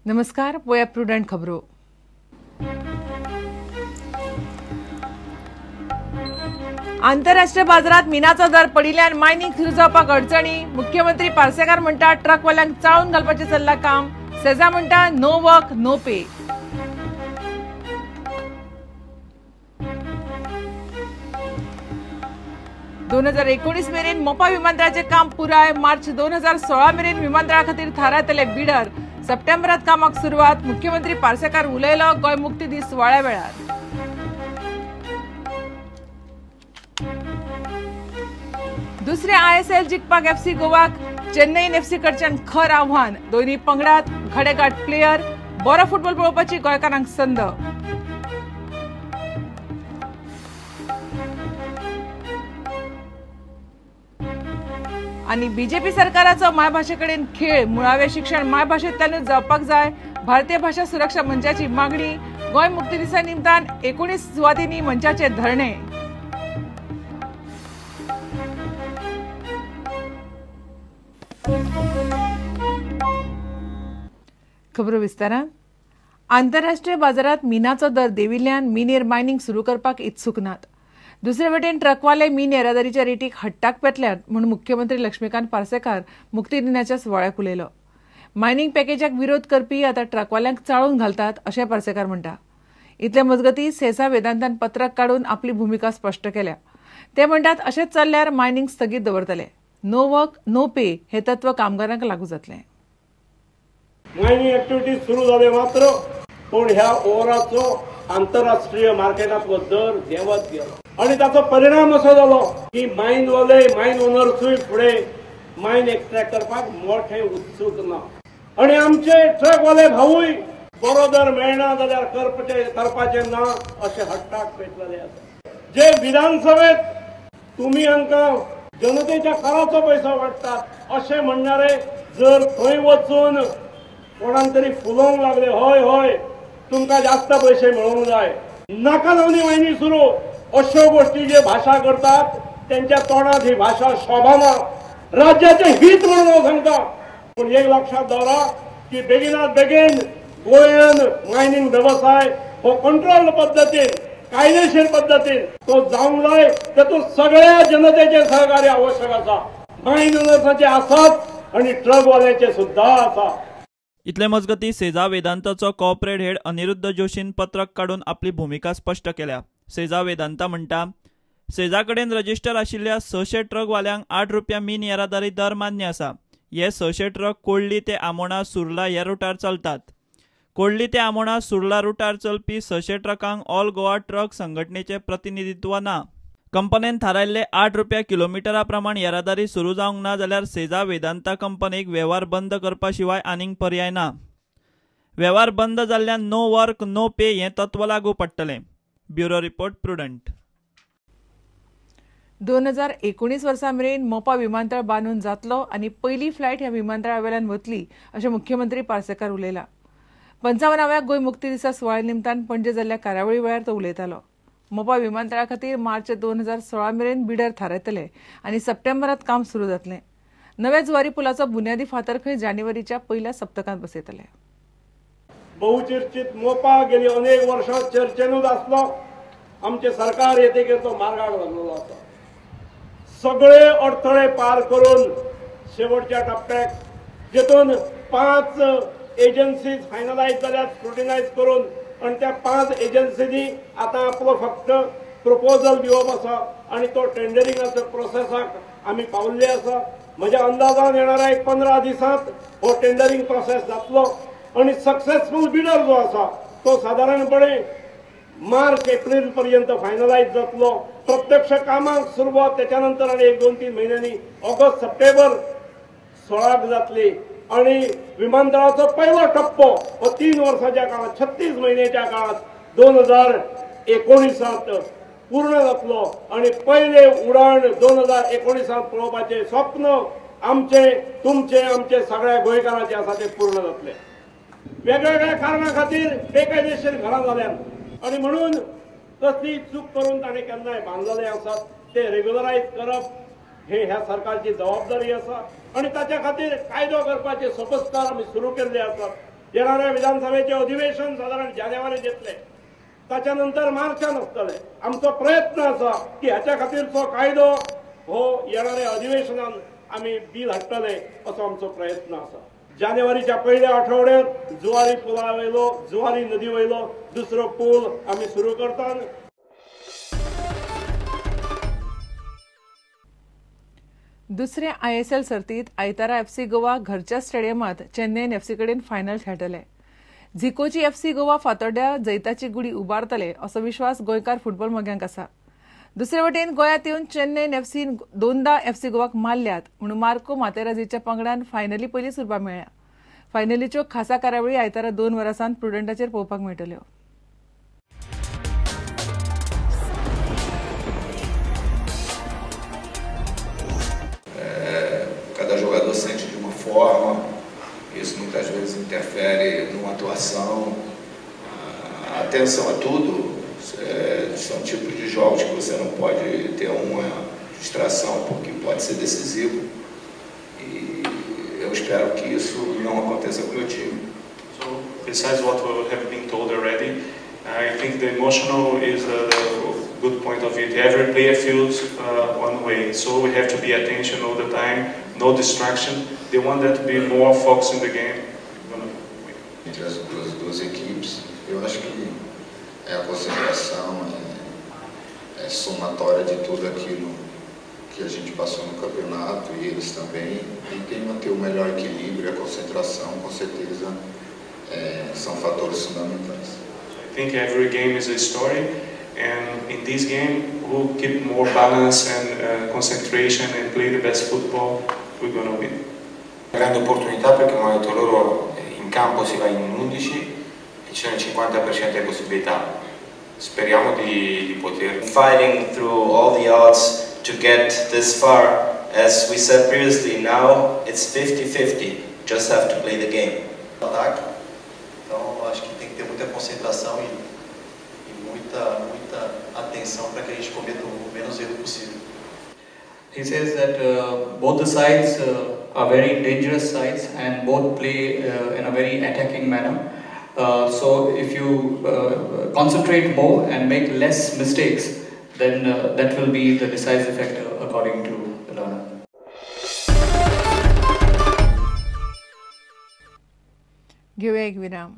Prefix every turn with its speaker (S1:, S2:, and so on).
S1: नमस्कार, पळोवया प्रुडंट खबरो. आंतरराष्ट्रीय बाजारात मिनाचो दर पडिल्ल्यान मायनिंग सुरू जावपाक अडचणी. मुख्यमंत्री पार्सेकार म्हणटा ट्रकवाल्यांक चाळून घालपाचें चल्लां काम. सेजा म्हणटा नो वर्क नो पे. 2019 मेरेन मोपा विमानतळाचें काम पुराय. मार्च 2016 मेरेन विमानतळा खातीर थारायतले बिडर. सप्टेंबरात कामाक सुरवात. मुख्यमंत्री पार्सेकार उलयलो गोंय मुक्ती दीस सुवाळ्या वेळार. दुसरे ISL जिखपाक एफसी गोवाक चेन्नईन एफसी कडच्यान खर आव्हान. दोन्ही पंगडात घडेगाठ प्लेयर. बरो फुटबॉल पळोवपाची गोंयकारांक संद. आनी बीजेपी सरकाराचो मायभाशे कडेन खेळ. मुळावें शिक्षण मायभाशेंतल्यानूच जावपाक जाय. भारतीय भाशा सुरक्षा मंचाची मागणी. गोंय मुक्ती दिसा निमतान 19 सुवातींनी मंचाचे धरणे. खबरो विस्तारान. आंतरराष्ट्रीय बाजारात मिनाचो दर देंविल्ल्यान मिनेर मायनिंग सुरू करपाक इत्सूक नात. दुसरे वटेन ट्रकवाले मीन येरादारीच्या रेटीक हट्टाक पेटल्यात म्हूण मुख्यमंत्री लक्ष्मीकांत पार्सेकार मुक्ती दिनाच्या सुवाळ्याक उलयलो. मायनिंग पॅकेजाक विरोध करपी आतां ट्रकवाल्यांक चाळून घालतात अशें पार्सेकार म्हणटा. इतले मजगतीं सेसा वेदांतान पत्रक काडून आपली भुमिका स्पश्ट केल्या. ते म्हणटात अशेंच चल्ल्यार मायनिंग स्थगीत दवरतले. नो वर्क नो पे हे तत्व कामगारांक लागू जातलें.
S2: मायनिंग ऍक्टिव्हिटीज सुरू जाले मात्र पूण ह्या ओवराचो आंतरराष्ट्रीय मार्केटांतलो दर देंवत गेलो आनी ताचो परिणाम असो जालो की मायनवाले मायन ओनर्सूय फुडें मायन एक्स्ट्रॅक्ट करपाक मोठे उत्सूक ना आनी आमचे ट्रकवाले भावूय बरो दर मेळना जाल्यार करपाचें ना अशें हट्टाक पेटलेले आसा. जे विधानसभेत तुमी हांकां जनतेच्या कराचो पयसो वाडटात अशें म्हणणारे जर थंय वचून कोणाक तरी फुलोवंक लागले हय हय तुमकां जास्त पैसे मेळोवंक जाय, नाका जावनी मायनी सुरू अश्यो गोष्टी जे भाशा करतात त्यांच्या तोंडात ही भाशा शोभाना. राज्याचे हित म्हणून हांव सांगता, पूण एक लक्षात दवरा की बेगिनात बेगीन गोंयान मायनिंग वेवसाय हो कंट्रोल पद्दतीन कायदेशीर पद्दतीन तो जावंक जाय. तातूंत सगळ्या जनतेचे सहकार्य आवश्यक आसा. मायन ओनर्साचे आसात आनी ट्रकवाल्यांचे सुद्दां आसा.
S3: इतले मजगती सेजा वेदांताचो कॉर्पोरेट हेड अनिरुद्ध जोशीन पत्रक काडून आपली भुमिका स्पश्ट केल्या. सेजा वेदांता म्हणटा सेजा कडेन रजिस्टर आशिल्ल्या 600 ट्रकवाल्यांक 8 रुपया मीन येरादारी दर मान्य आसा. हे 600 ट्रक कोडली ते आमोणा सुर्ला ह्या रुटार चलतात. कोडली ते आमोणा सुर्ला रुटार चलपी 600 ट्रकांक ऑल गोवा ट्रक संघटनेचे प्रतिनिधित्व ना. कंपनीन थारायल्ले 8 रुपया किलोमिटरा प्रमाण येरादारी सुरू जावंक ना जाल्यार सेजा वेदांता कंपनीक वेव्हार बंद करपा शिवाय आनीक पर्याय ना. वेव्हार बंद जाल्ल्यान नो वर्क नो पे हें तत्व लागू पडटलें. Bureau report, Prudent.
S1: 2019 वर्सा मेरेन मोपा विमानतळ बांदून जातलो आनी पयली फ्लायट ह्या विमानतळा वेल्यान वतली अशें मुख्यमंत्री पार्सेकार उलयला. 55व्या गोंय मुक्ती दिसा सुवाळ्या निमतान पणजे जाल्ल्या कार्यावळी वेळार तो उलयतालो. मोपा विमानतळा खातीर मार्च 2016 मेरेन बिडर थारायतले आनी सप्टेंबरात काम सुरू जातलें. नव्या जुवारी पुलाचो बुन्यादी फातर खंय जानेवारीच्या पयल्या सप्तकांत बसयतले.
S2: बहुचर्चित मोपा गेली अनेक वर्षां चर्चेनूच आसलो. आमचे सरकार येतकीर तो मार्गाक लागलेलो आसा. सगळे अडथळे पार करून शेवटच्या टप्प्याक जेतून 5 एजन्सीज फायनलायज जाल्यात स्क्रुटिनायज करून आनी त्या 5 एजन्सींनी आतां आपलो फक्त प्रपोजल दिवप आसा आनी तो टेंडरिंगाचो प्रोसेसाक आमी पावल्ले आसा. म्हज्या अंदाजान येणाऱ्या एक 15 दिसांत हो टेंडरिंग प्रोसेस जातलो आनी सक्सेसफूल बिडर जो आसा तो सादारणपणे मार्च एप्रील पर्यंत फायनलायज जातलो. प्रत्यक्ष कामाक सुरवात त्याच्या नंतर आनी 1 2 3 म्हयन्यांनी ऑगस्ट सप्टेंबर 16 जातली आनी विमानतळाचो पयलो टप्पो हो 3 वर्साच्या काळात 36 म्हयन्याच्या काळात 2019 पूर्ण जातलो आनी पयले उडाण 2019 पळोवपाचें स्वप्न आमचे तुमचे आमचे सगळ्या गोंयकारांचे आसा ते पूर्ण जातले. वेगवेगळ्या कारणां खातीर बेकायदेशीर घरां जाल्यात आनी म्हणून कसली चूक करून ताणें केन्नाय बांदलेले आसात ते रेग्युलरायज करप हे ह्या सरकारची जबाबदारी आसा आनी ताच्या खातीर कायदो करपाचे सोपस्कार आमी सुरू केल्ले आसात. येणाऱ्या विधानसभेचे अधिवेशन सादारण जानेवारीत येतले, ताच्या नंतर मार्चान आसतले. आमचो प्रयत्न आसा की ह्याच्या खातीरचो कायदो हो येणाऱ्या अधिवेशनान आमी बील हाडटले असो आमचो प्रयत्न आसा. जानेवारीच्या पहिल्या आठवड्यात जुवारी पुला वयलो, जुवारी नदी वयलो दुसरो पूल आमी सुरू करतात.
S1: दुसरे ISL सर्तीत आयतारा FC Goa घरच्या स्टेडियमात चेन्नईन FC कडेन फायनल खेळटले. झिकोची FC Goa फातोड्ड्या जैताची गुडी उबारतले असो विश्वास गोंयकार फुटबॉल मोग्यांक आसा. दुसरे वटेन गोंयांत येवन चेन्नईन एफसीन दोनदा FC गोवाक मारल्यात म्हणून मार्को मातेराजीच्या पंगडान फायनली पयलीच उर्बा मेळ्ळ्या. फायनलीच्यो खासा कार्यावळी आयतारा 2 वरां प्रुडंटाचेर पळोवपाक मेळटल्यो.
S4: Cada jogador sente de uma forma, isso muitas vezes interfere numa atuação. A atenção a tudo, são tipos de jogos que você não pode ter uma distração, porque pode ser decisivo. E eu espero que isso não aconteça com o meu time.
S5: So, besides what we have been told already, I think the emotional is a good point of it. Every player feels one way, so we have to be attention all the time, no distraction. They want that to be more focused in the game.
S4: Entre as duas equipes, eu acho que é a concentração, é somatória de tudo aquilo que a gente passou no campeonato e eles também. E quem manter o melhor equilíbrio e a concentração, com certeza, são fatores fundamentais.
S5: I think every game is a story, and in this game we'll keep more balance and concentration and play the best football. We're gonna win.
S6: Grande opportunità perché, come hanno detto loro, in campo si va in 11 e ci sono il 50% di possibilità. Speriamo di poter.
S7: Fighting through all the odds to get this far, as we said previously, now it's 50-50. Just have to play the game.
S8: Ataque. Então acho que tem que ter muita concentração e muita atenção para que a gente cometa o menos erro possível.
S9: He says that both the sides are very dangerous sides and both play in a very attacking manner. So if you concentrate more and make less mistakes, then that will be the decisive factor according to the learner.
S1: घेऊया एक विराम.